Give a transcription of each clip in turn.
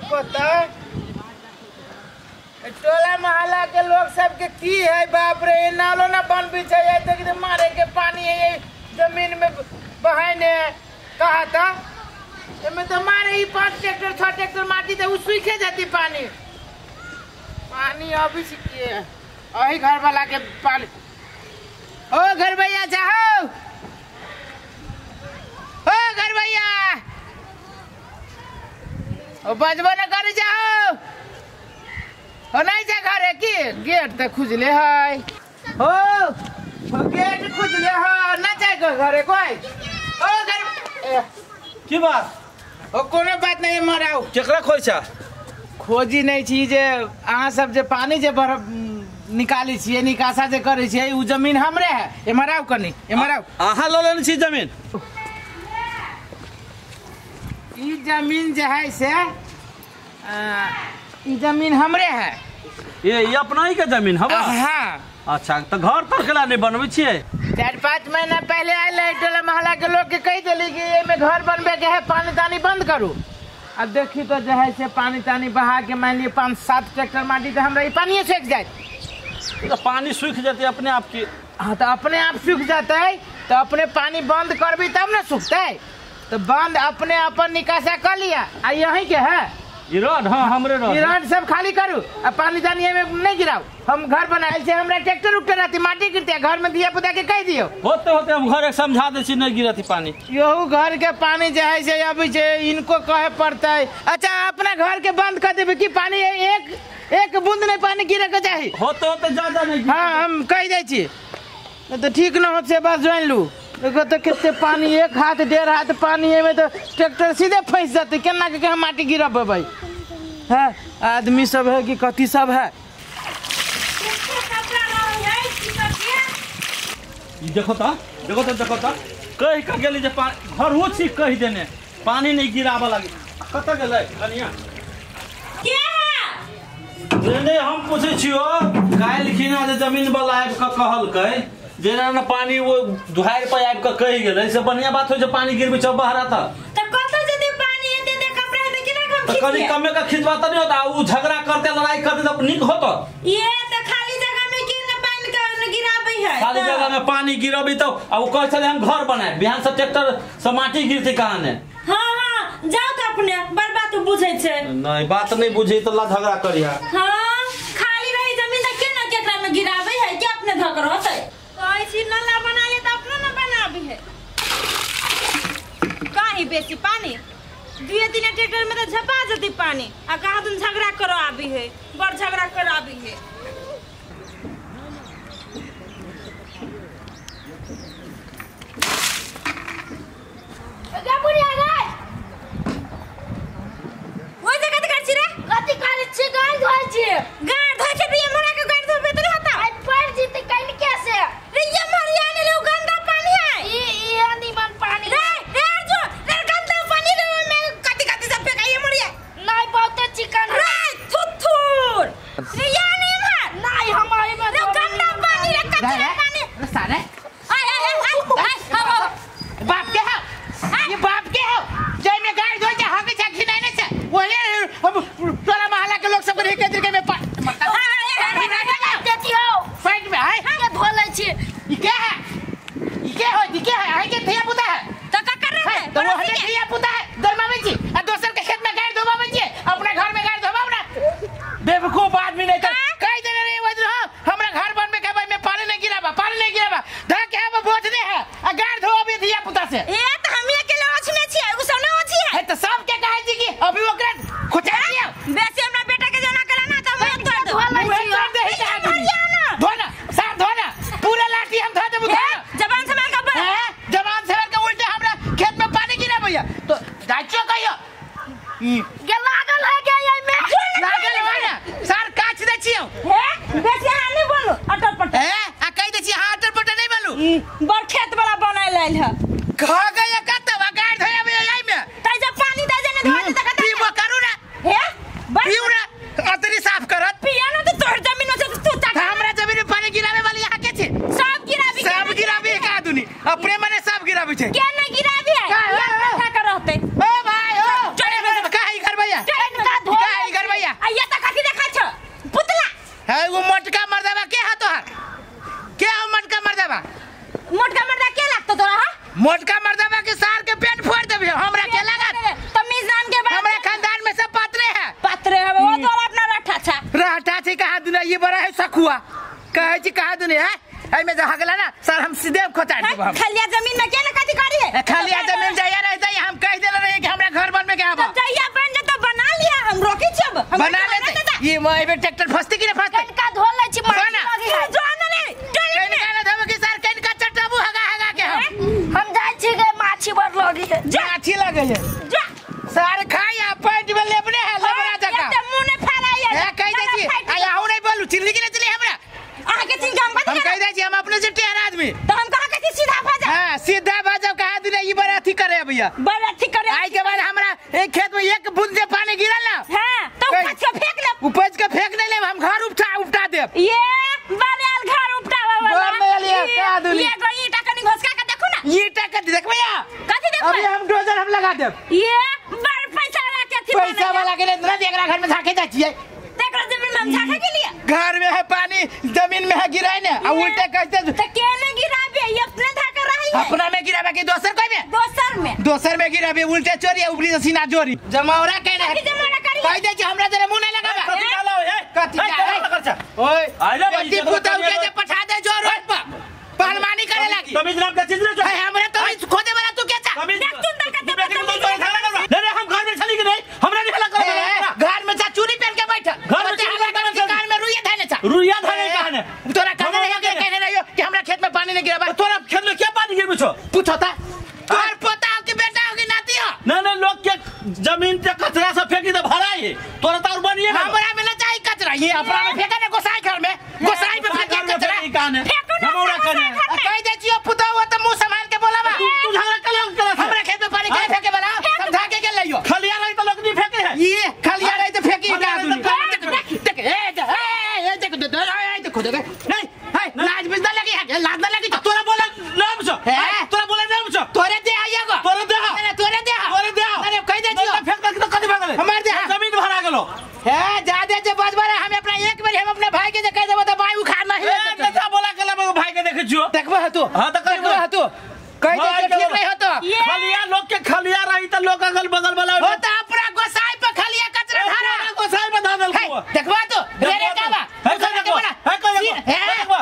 कत टोला मोहल्ला के लोग सबके की है बाप रे, ये नालो ना बनबी छै, देख मारे के पानी है जमीन में बहाने कहा था एमे तो मारे ही 5 ट्रैक्टर 6 ट्रैक्टर माटी तो उ सूखे जाती पानी पानी अभी सीखिए अही घर वाला के पानी। ओ घर भैया जाओ, ओ घर भैया ओ बजबो न कर जाओ, हो नहीं जा घर है की गेट तो खुजले है, हो गेट खुजले है ना जाए घर है कोई। ओ घर की बात? ओ कोनो बात नहीं मराउ। केकरा खोज छा? खोजी नहीं छी जे अहाँ सब जे पानी जे बरफ निकाली छियै, निकासा जे करै छियै उ जमीन हमरे है। एमहर आउ कनी, एमहर आउ। अहाँ लऽ लेने छी जमीन? ई जमीन जे है से ई जमीन हमरे है। ये अपना ही के जमीन हवा? हाँ। अच्छा तो घर तर केला नहीं बनबै छियै? 4-5 महीना पहले आयल है टोला मोहल्ला के लोग के कह दिली कि एमे घर बनबे के है, पानी तानी बंद करू। अब देखी तो जो है से पानी तानी बहा के मान लिए 5-7 ट्रैक्टर माटी तो हमरा पानी सूख जाए। तो पानी सूख जाते अपने आप की? हाँ तो अपने आप सूख जाता है तो अपने पानी बंद करबी तब ना सूखता है। तो बंद अपने अपन निकासा कर लिया आ यही के है ई रोड। हाँ हमरे रोड, ई रोड सब खाली करू आ पानी तानी में नहीं गिराओ। हम घर बनाए छे, हमरा ट्रैक्टर उक्टर रहती माटी गिरते घर में दिया पुता के कह दियो। होते होते हम घर एक समझा दे छी नहीं गिरती पानी। यहू घर के पानी जे है से अभी जे इनको कहे पड़ता है। अच्छा अपना घर के बंद कर देबे कि पानी एक एक बूंद नहीं पानी गिरे के चाही। होते होते ज्यादा नहीं। हाँ हम कह दै छी तो ठीक न होत से बस जोइन लू। देखो तो कितने पानी, 1 हाथ 1.5 हाथ पानी है में तो ट्रैक्टर सीधे फंस जाते, केना के हम माटी गिरब भाई। है आदमी सब है कि कथी सब है। देखो ता, देखो ता, देखो ता कह के गेली जे घर हो छी कह देने पानी नहीं गिराबे लागी। कत गेलै कनिया? के है? नहीं हम पूछै छियो काल्हि खिना जे जमीन वाला आबि के कहलकै जेना न पानी वो दुहार पर आबि के कहि गेलै से बढ़िया बात होइ छै पानी गिरबै छै बहरा त कत जते पानी एते ते कपड़ा हेतै केना हम खींचिए? कनी कमे के खिंचवा त नहीं होता, उ झगड़ा करते लड़ाई करते त नीक होत। ये त खाली जगह में के न पानी के गिराबै है। खाली जगह में पानी गिरबी त आ उ कहै छलै हम घर बनाए बिहान से ट्रैक्टर से माटी गिरते कहाँ ने। हां हां जाओ त अपने बड़ बात बुझै छै। नहीं बात नहीं बुझै त ला झगड़ा करिया। हां खाली रही जमीन त केना केकरा में गिराबै है के अपने धक रहतै। कहै छी नल्ला बना ले त अपनो न बनाबी है। काहे बेसी पानी 2-3 ट्रैक्टर में त झपा जती पानी आ कहाँ तुम झगड़ा करो आबी है, बड़ झगड़ा करो आबी है। बेवकूफ आदमी नहीं तो कह देने रही वजह हमरा घर बनबे के में पानी नहीं गिराबा, पानी नहीं गिराबा धा के हम बोझ दे है आ गाड़ धो अभी धिया पुता से। ए त हम अकेले ओछने छियै उ सब न ओछी है। है त सब के कहै छी कि अभी ओकरा खोचा दियो। बेसी हमरा बेटा के जना करा ना त हम तोड़ दे तोड़ दे ही धो ना सार धो ना पूरा लाठी हम धो देबू। जबान से मार के जबान से मार के उल्टे हमरा खेत में पानी गिराबैया तो जाइयो कहियो के लागल है के एई में लागल है ना सार काछ दे छियो। हे बेसी हां नहीं बोलू अटल पटल। हे आ कह दे छी हां अटल पटल नहीं बोलू। बड़ खेत वाला बनाय लेल है खा गया कत गाड़ धोया एई में तै जब पानी दे जे ने धो दे त कत पीबो करू ना। हे पीऊ ना अतरी साफ करत पिया ना त तोहर जमीन में तू ता हमरा जमीन में पानी गिरावे वाली यहाँ के छै। सब गिराबी सब गिराबी एक आदमी अपने मने सब गिराबी छै के नहीं गिराबी है का का रहते। ओ भाई ओ चले का घर भैया का धो मोटका मर्दवा के सार के पेट फोड़ देबे हमरा के लागत तमीज नाम के बात। हमरा खानदान में सब पात्रे है पात्रे है वो तो अपना रठा छा रठा छै कहा दुनिया ये बड़ा है सखुआ कहै छी कहा दुनिया है एमे जे हगला ना सर हम सीधे खोचा देब हम। खलिया जमीन में के ना कथि करी है खलिया जमीन जाया रहता हम कह देले रहे कि हमरा घर बनबे के आबा तब जहिया बन जतो बना लिया हम रोकी छब बना लेते ये मैं एबे ट्रैक्टर फसते कि ना फसते कनका धो लै छी माटी लगी है जो ना नहीं कनका ना धोबे कि सर कनका चटाबू हगा हगा के हम जाय छी गे माछी बड़ लगी है माछी लगे है जा सर खाई आ पेट में लेबने है लेबरा जका ते मुंह ने फराई है ए कह दे छी आ आहू नहीं बोलू चिल्ली कि ना चिल्ली हमरा अहाँ के चिन्ह हम हम कह दे छी हम अपने से टेढ़ आदमी तो हम कहा के सीधा भाजा। हां सीधा भाजब कहा दुनिया ई बड़ा अथी करे भैया बड़ा अथी करे आई के बाद हमरा एक खेत में एक बूंद जे पानी गिरल ना। हां तो उपज के फेंक ले उपज के फेंक नहीं लेब हम घर उपटा उपटा देब ये बनेल घर उपटावा वाला बनेल ये का दुनिया ये गो ईटा कनी घोसका के देखो ना ईटा के देखबे या कथि देखबे अभी हम डोजर हम लगा देब ये बड़ पैसा वाला के अथी पैसा वाला के ना एकरा घर में झाके जाय छियै देखो जमीन में हम झाके के लिए घर में है पानी जमीन में है गिराए ने आ उल्टे कहते तो के ने गिराबे ये अपने धाकर रही है अपना में गिराबे कि दोसर कोई में दोसर में गिराबे उल्टे चोरी ऊपरी से सीना जोरी जमावरा कहने कथि जमावरा करी कह दे कि हमरा जरे मुंह नहीं लगाबे कथि कहलो ए कथि ओए आइले भाई बेटी पुतौ के जे पठा दे जो रोड पर पहलवानी करे लागी तमीज नाम के चीज रे है हमरा तो खोदे वाला तू के चा देख तुम दर कते नहीं नहीं हम घर में चली कि नहीं हमरा नहीं हल्ला कर घर में जा चूड़ी पहन के बैठ घर में हल्ला कर कान में रुइया धाने चा रुइया धाने कहने तोरा कहने रहियो के कहने रहियो कि हमरा खेत में पानी नहीं गिराबा तोरा खेत में क्या पानी गिरबे छो पूछो ता तोर पोता हो कि बेटा हो कि नाती हो नहीं नहीं लोग के जमीन ते कचरा से फेंकी दे भराई तोरा तार बनिए हमरा में ना चाहिए कचरा ये अपना में फेंका ना गोसाई घर में गोसाई पे फेंके कचरा कहने फेंको ना कहने कह दे छियो पुता हो त मुंह संभाल के बोलाबा तू झगड़ा कल कर हमरा खेत में पानी के फेंके वाला समझा के के लइयो खलिया रही तो लोग नहीं फेंके है ये खलिया रही तो फेंकी का देख देख ए ए देख देख देखो देख नहीं है लाज बिज ना लगी है लाज ना लगी तोरा बोला नाम छ तोरा बोला नाम छ तोरे दे आइए गो तोरे दे अरे तोरे दे तोरे दे अरे कह दे छियो फेंक के तो कदी भागले हमार दे जमीन भरा गेलो है जादे जे बजबर हम अपना एक बेर हम अपने भाई के जे कह देबो त भाई उखाड़ नहीं ले त बोला के लेबो भाई के देखे छियो देखबो ह तू हां त देखबो ह तू कह दे ठीक नहीं हो तो खलिया लोग के खलिया रही त लोग अगल बगल वाला हो त अपना गोसाई पे खलिया कचरा धारा गोसाई पे धा देलको देखबो तू रे रे का बा है कह देखबो है कह देखबो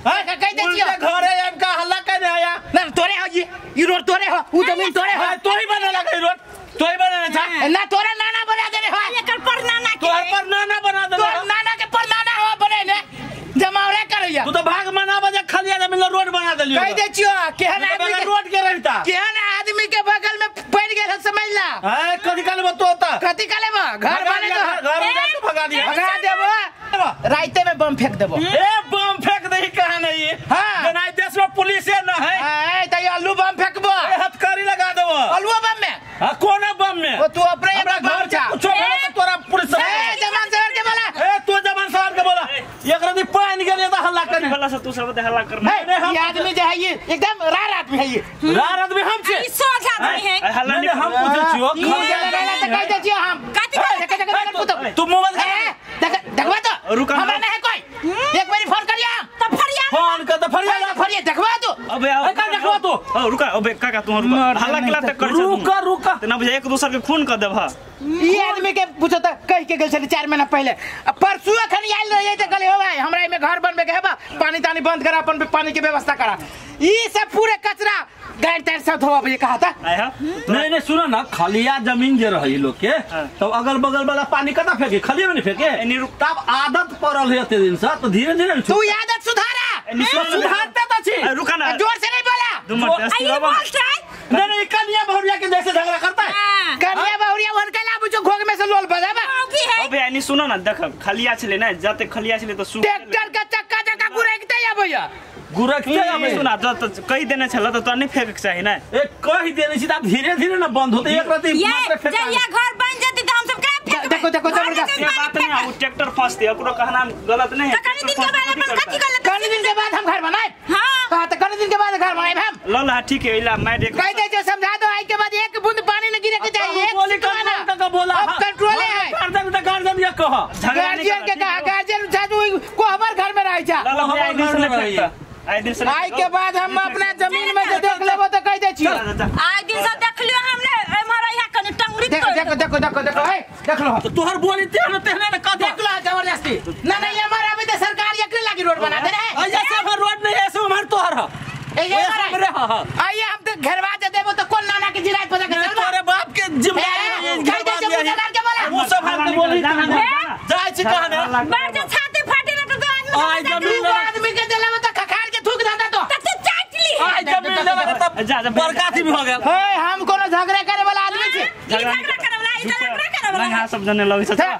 है कह दे छियो घरे आब का हल्ला कर आया ना तोरे हो ये रोड तोरे हो उ जमीन तोरे हो तो ही बने लगे रोड तो ही बने था ना तोरा नाना बना देने हो एकर पर नाना के तोर पर नाना बना दे तोर नाना के पर नाना हो बने ने जमावरा करैया तू तो भाग मना बजे खलिया जमीन रोड बना देलियो कह दे छियो केहन आदमी के रोड के रहता केहन आदमी के बगल में पड़ गेल है समझ ला हां कथि काल बतो होता कथि काले बा घर बने तो घर उड़ा के भगा दिया भगा देबो राइते में बम फेंक देबो ए बम फेंक दही कहां नहीं हां जना देश में पुलिस है ना है ए त आलू बम फेंकबो ए हथकड़ी लगा देबो आलू बम में हां कोना बम में ओ तू अपने हमरा घर छा कुछो भेलो त तोरा पुलिस ए जमान सर के बोला ए तू जमान सर के बोला एक राती पानी गेले त हल्ला करने हल्ला से तू सब ते हल्ला करना ये आदमी जे है ये एकदम रार आदमी है ये रार आदमी हम छे ई सोझ आदमी है हल्ला नहीं हम पूछे छियो खलिया लगाला त कह दे छियो हम कथि देख देख पुतो तू मोबाइल देख देखबा तो रुका हमरा नहीं है कोई एक बारी फोन करिया त फरिया फोन कर त फरिया फरिया देखबा तू अबे आओ का देखबा तू ओ रुका अबे काका तू रुका हल्ला केला त कर रुका रुका त ना बुझा एक दोसर के खून कर देबा ये आदमी के पूछो त कह के गेल छली 4 महीना पहले परसू अखन आयल रहिए त कहले हो भाई हमरा एमे घर बनबे के है बा पानी तानी बंद करा अपन पानी के व्यवस्था करा ई सब पूरे कचरा गाय तार सब धोवा ये कहा था आया नहीं नहीं सुनो ना खलिया जमीन जे रही लोग के तो अगल बगल वाला पानी कता फेंके खलिया में नहीं फेंके तब आदत पड़ल है एते दिन से तो धीरे धीरे तू आदत सुधारा सुधारते त छी रुका ना जोर से नहीं बोला आई बोल ट्राई नहीं नहीं कन्या बहुरिया के जैसे झगड़ा करता है कन्या बहुरिया वन के लाबू जो घोग में से लोल बजाबा की है अबे यानी सुनो ना देख खलिया छले ना जाते खलिया छले तो सु ट्रैक्टर के चक्का चक्का गुरकते या भैया गुरकते आबे सुना त कहि देने छल त तोरा नहीं फेंक के चाही ना ए कहि देने छी त धीरे धीरे ना बंद होते एक राती मात्र फेंक जहिया घर बन जती त हम सब केना फेंकबै देखो देखो जबरदस्त ये बात नहीं है, वो ट्रैक्टर फंसते ओकरो कहना गलत नहीं है। त कनी दिन के बाद अपन कथि कर लेते कनी दिन के बाद हम घर बनाए। हां कहा त कनी दिन के बाद घर बनाए हम। ल ल ठीक है इला मैं देख कह दे जो समझा दो आई के बाद एक बूंद पानी न गिरे के चाहिए। एक बोली का बोला अब कंट्रोल है। गार्जियन त गार्जियन ये कह गार्जियन के कहा गार्जियन जादू कोहबर घर में रह जा। ल ल घर में रह। आइ दिन से आइ के बाद हम अपना जमीन में जे देख लेबो त कह दै छी। आइ दिन से देख लियो हमने एमहर आइया कनी टंगरी देखो देखो देखो देखो देखो ए देख लो। तो तोहर बोली तेहने तेहने ने कह देख लो जबरदस्ती। ना नहीं हमार अभी तो सरकार एकरे लागी रोड बना दे रे। ऐसे हमर रोड नहीं ऐसे हमर तोहर है। ए ये हमार आइए हम तो घरवा दे देबो तो कौन नाना के जिरात पता के चल तोरे बाप के जिम्मेदारी है कह दे मुसलमान के बोला वो सब हम के बोली जाय छी कहने बार जे छाती फाटी ना तो आइ जमीन आदमी के देला तो खखार के थूक धंधा तो त तू चाट ली। आइ जमीन लेबे त जा जा बड़का थी भी हो गेल। हे हम कोनो झगड़ा करे वाला आदमी छी। झगड़ा करे वाला ई झगड़ा करे वाला लंगा सब जने लगै छै।